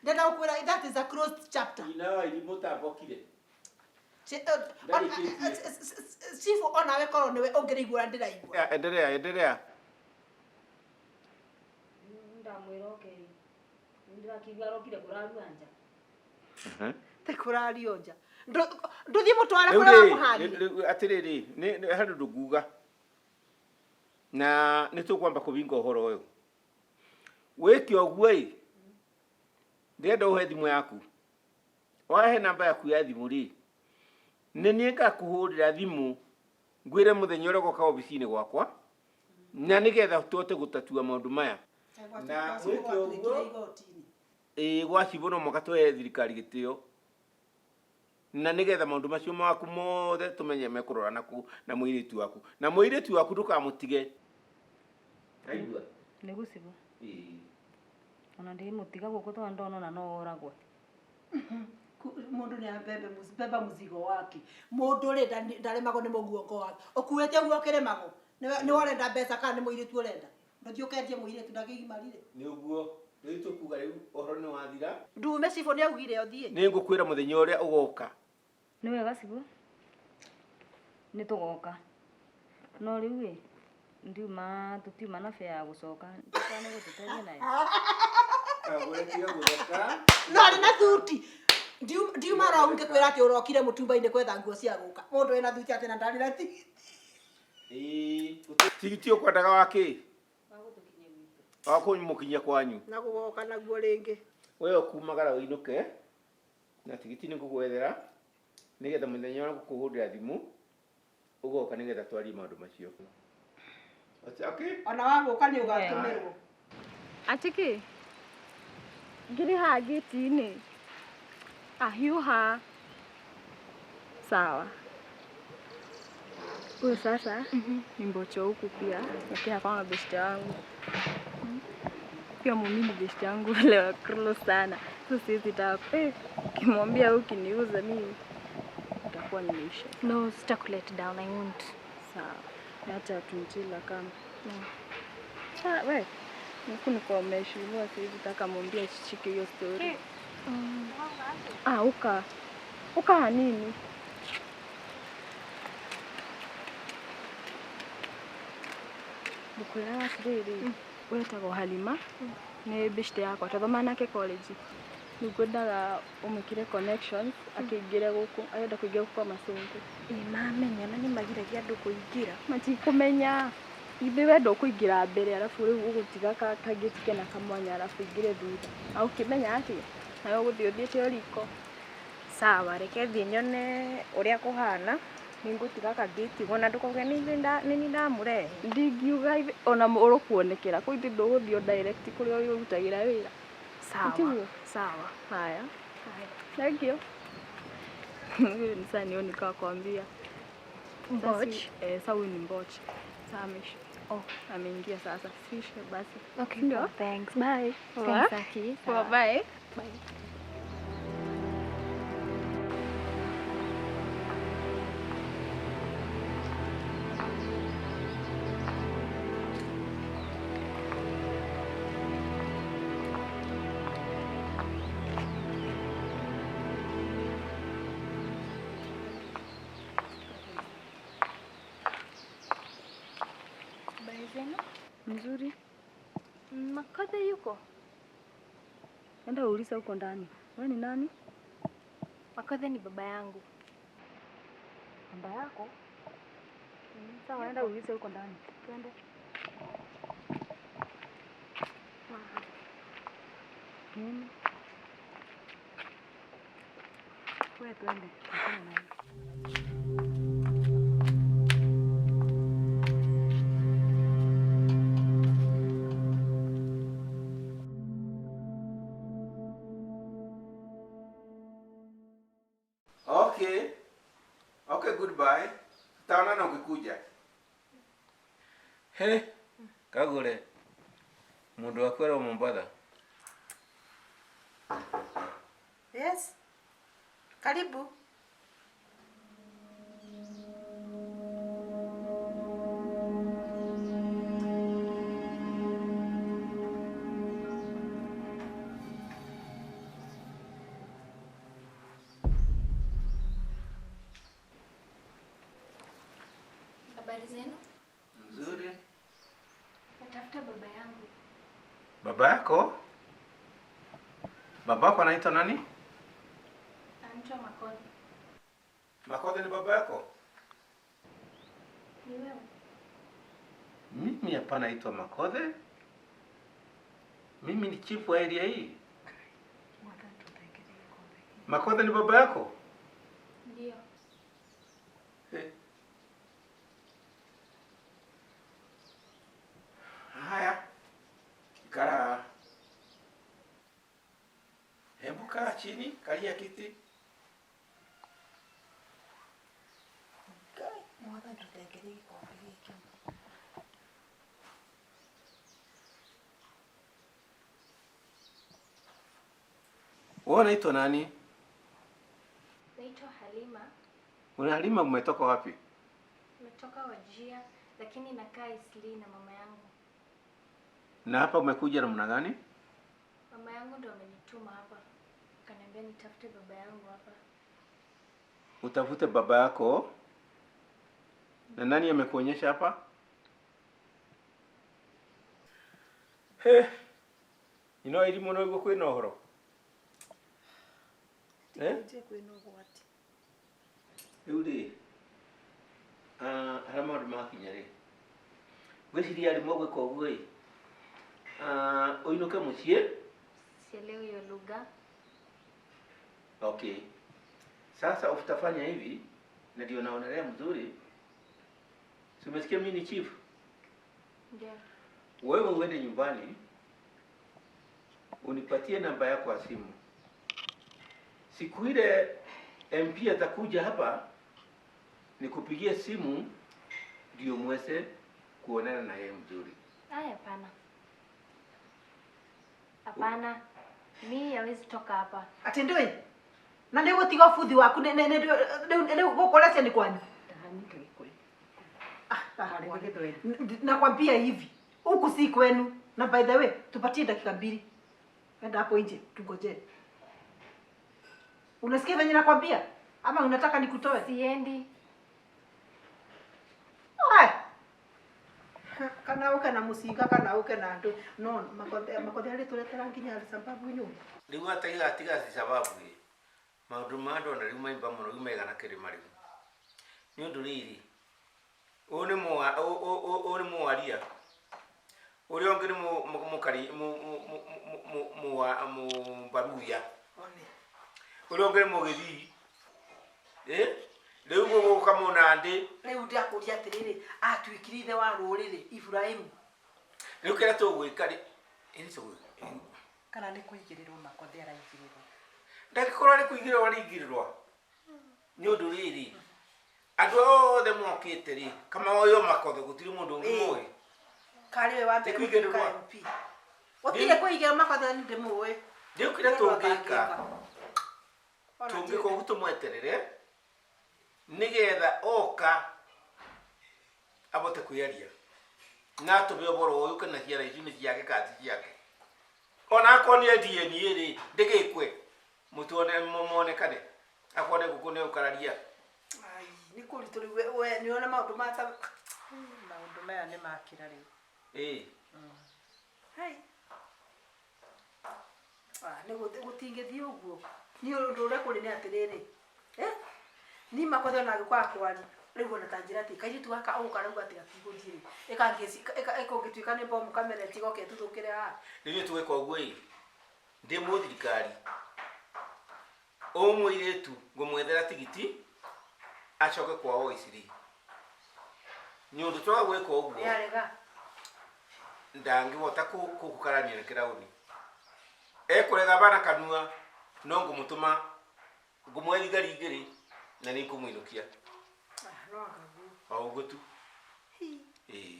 Ndenda gũkwĩra that is a closed chapter. Nyina wa irimũ tambokire. Chifu onawe korwo nĩwe ũngĩrĩigua ũrĩa ndĩraigua. Endelea, endelea. Ndamwĩra oke ndĩrakiigua arokire kũrarua nja. Te kũrario nja. Ndũthiĩ mũtware Rĩu kũrĩa rĩ, wamũhandire. rĩu atĩrĩrĩ, harĩ ũndũ nguga na nĩ tũkwamba kũbinga ũhoro ũyũ. Wĩke ũguo ĩ, ndĩrenda ũhe thimũ yaku. Wahe namba yaku ya thimũ rĩ, nĩ niĩ ngakũhũrĩra thimũ ngwĩre mũthenya ũrĩa ũgoka obici-inĩ gwakwa na nĩgetha tũhote gũtatua maũndũ maya. Na wĩke ũguo ĩĩ gwa cibũ no mũhaka tũhe thirikari gĩtĩo na nĩgetha maũndũ macio maku mothe tũmenye mekũrora naku na mũirĩtu waku na mũirĩtu waku ndũkamũtige. Aigua? Nĩguo cibũ. Ĩĩ. Ona ndĩmũtiga gũkũ tondũ ndona ona no oragwe. Mundu ni abebe beba muzigo wake. Mundu ri ndaremagwo ni muguongo wake. Ukuete uguo ukiremagwo. Ni urenda mbeca kana ni muiritu urenda? Nduthii ukendie muiritu ndakigimarire. Ni uguo. Riu tukuga riu uhoro ni wathira. Ndume cibũ ni augire uthie. Ni ngukwira muthenya uria ugoka. Ni wega cibũ. Ni tugoka. No riu ĩ ndiuma tutiuma na bea ya gucoka. Ndukane gututeithia nayo. Kagure tiga gutheka. No arĩ na thuti. Ndiuma rau ngĩkwĩra atĩ ũrokire mũtumba-inĩ kwetha nguo cia gũka. Mũndũ wĩna thuti atĩ na ndarĩ na tigiti. Ĩĩ, tigiti ũkwendaga wa kĩ? Wa kũmũkinyia kwanyu. Na gũgoka naguo rĩngĩ. We ũkumagara ũinũke na tigiti nĩ ngũgwethera nĩgetha mũthenya ũrĩa ngũkũhũrĩra thimũ ũgoka nĩgetha twarie maũndũ macio. Okay? Ona wagũka nĩ ũgatũmĩrwo. Atĩ kĩ? Ngĩrĩ haha gĩti-inĩ. Ahiũha. Sawa. Huyu sasa ni mbocho huku pia, lakini akawa best yangu. Pia mimi ni best yangu leo close sana. So siwezi taka ukimwambia ukiniuza mimi nitakuwa nimeisha. No, sitakulet down, I won't. Sawa. Acha tunjila kama. Cha we. Huku niko nimeshuhudia siwezi taka mwambie ashike hiyo story. Ah, uka. Uka nini? Bukwira atiriri, wetagwo Halima, nĩ beshte yakwa, twathoma nake college. Nĩngwendaga ũmwĩkĩre connections akĩingĩre gũkũ, arenda kũingĩra gũkũ kwa macungu. Ĩ mamenya na nĩmagiragia andũ kũingĩra. Matikũmenya. Ithe we ndũkũingĩra mbere arabu rĩu ũgũtiga kagĩti kena kamwanya arabu ũingĩre thutha. Na ũkĩmenya atĩa? Nawe ũgũthiĩ ũthiĩte o riko. Sawa, reke thiĩ nyone ũrĩa kũhana. Nĩngũtiga kagĩti ũguo na ndũkauge nĩ niĩ ndamũrehe. Ndingiuga ona ũrũkuonekera kũu ithe ndũgũthiĩ o direct kũrĩa ũrutagĩra wĩra. Sawa. Tiguo? Sawa. Haya. Thank you. Huyu ni sasa nione kwa kuambia. Mboch? Sasa huyu ni mboch. Sasa ameisha. Oh, ameingia sasa. Sishe basi. Okay, Ndio? Well, thanks. Bye. Poa. Thanks, Aki. Poa, bye. Bye. Mzuri. Makothe yuko? Enda uulize huko ndani. Wewe ni nani? Makothe ni baba yangu. Baba yako? Sawa, enda uulize huko ndani. Twende. Nini? Wewe twende. Twende naye. Okay. Okay, goodbye. Tutaonana ukikuja. He, Kagure. Mundu waku arĩ Mombatha. Yes. Karibu. Habari zenu? Nzuri. Natafuta baba yangu. Baba yako? Baba yako anaitwa nani? Anaitwa Makodhi. Makodhi ni baba yako? Ni wewe? Mimi hapa naitwa Makodhe. Mimi ni chifu wa area hii. Makodhe ni baba yako? Ndio. Eh. Haya. Ikara. Hebu kaa chini, kalia kiti. Wewe unaitwa nani? Naitwa Halima. Una Halima, umetoka wapi? Nimetoka Wajia lakini nakaa Isli na mama yangu. Na hapa umekuja namna gani? Mama yangu ndo amenituma hapa. Akaniambia nitafute baba yangu hapa. Utafute baba yako? Na nani amekuonyesha hapa? He. Ino elimu no igwo kwina uhoro. Eh? Kwina ugwati. Riu ri haria maundu makinya ri ngwiciria arimũ gwĩka ũguo ĩ ũinũke mũciĩ. Sielewi hiyo lugha. Okay. Sasa utafanya hivi na ndio naonelea mzuri. Si umesikia mimi ni chief? Ndio. Wewe uende nyumbani unipatie namba yako ya simu. Siku ile MP atakuja hapa nikupigie simu ndio muweze kuonana na yeye mzuri. Haya, hapana. Hapana. Mimi hawezi toka hapa. Ati ndui? Na ndio gutiga buthi waku ne ne ne gukorecia ni kwanyu. Nakwambia hivi, huku si kwenu. Na by the way, tupatie dakika 2. Enda hapo nje, tungoje. Unasikia venye nakwambia? Ama unataka nikutoe? Siendi. Ai. Kana uke na musinga kana uke na andu. No, makothe makothe ari turetera nginya sababu nyumba. Riu ataiga tiga si sababu ĩ. Maundu ma andu ona riu maimba muno riu megana kirima riu. Ni undu riri. Uyu ni uyu ni mwaria. Uria ungi ni mukari mu mu mu baruya. Uria ungi ni mugithii. Eh? Riu guguka munandi. Riu ndakuria atiriri, atuikire ithe wa ruriri Ibrahimu. Riu kiria tugwika ri ini tugwika. Kana ni kuigirirwo Makodhe araigĩrĩrwo. Ndagikorwo ari kuigĩrĩrwo araigĩrĩrwo. Ni undu riri. Andu othe mokite ri kama oyo Makodhe gutiri mundu ungi mũĩ. Kari we wa mbere gũtuĩka MP. Gutire kuigĩrĩrwo Makodhe ni ndimũĩ. Riu kiria tungika. Tungika ũguo tumweterere nigetha oka abote kwiaria na atũme ũhoro ũyũ kana ciara icio nĩ ciake kana ti ciake. Ona akorwo nĩ DNA rĩ ndĩgĩkwe mũtuone monekane akorwo nĩ ngũkũ nĩ ũkararia. Ai nĩ kũritũ rĩu we nĩ ũrona maũndũ ma ta maũndũ maya nĩ makĩra rĩu. Ĩĩ. Hai. Ah nĩ gũtingĩthiĩ ũguo. Nĩ ũndũ ũrĩa kũrĩ nĩ atĩrĩrĩ. Eh? Ni Makodhe ona agĩkorwo akwari rĩu ona ta njĩra atĩ kairĩtu gaka ũgũka rauga atĩ gatigũthiĩ rĩ ĩkangĩtuĩka nĩ bomu kamera ĩtigoke ĩtuthũkĩre haha. Rĩu tũgwĩka ũguo ĩ ndĩ mũthirikari ũyũ mũirĩtu ngũmwethera tigiti acoke kwao Isiri. Nĩ ũndũ twaga gwĩka ũguo nĩarega ndangĩhota kũkarania na kĩraũni. Ekũrega bana kanua no ngũmũtũma ngũmũhe thigari igĩrĩ na nĩ ikũmũinũkia. No angaguo. O ũguo tu. Ĩĩ.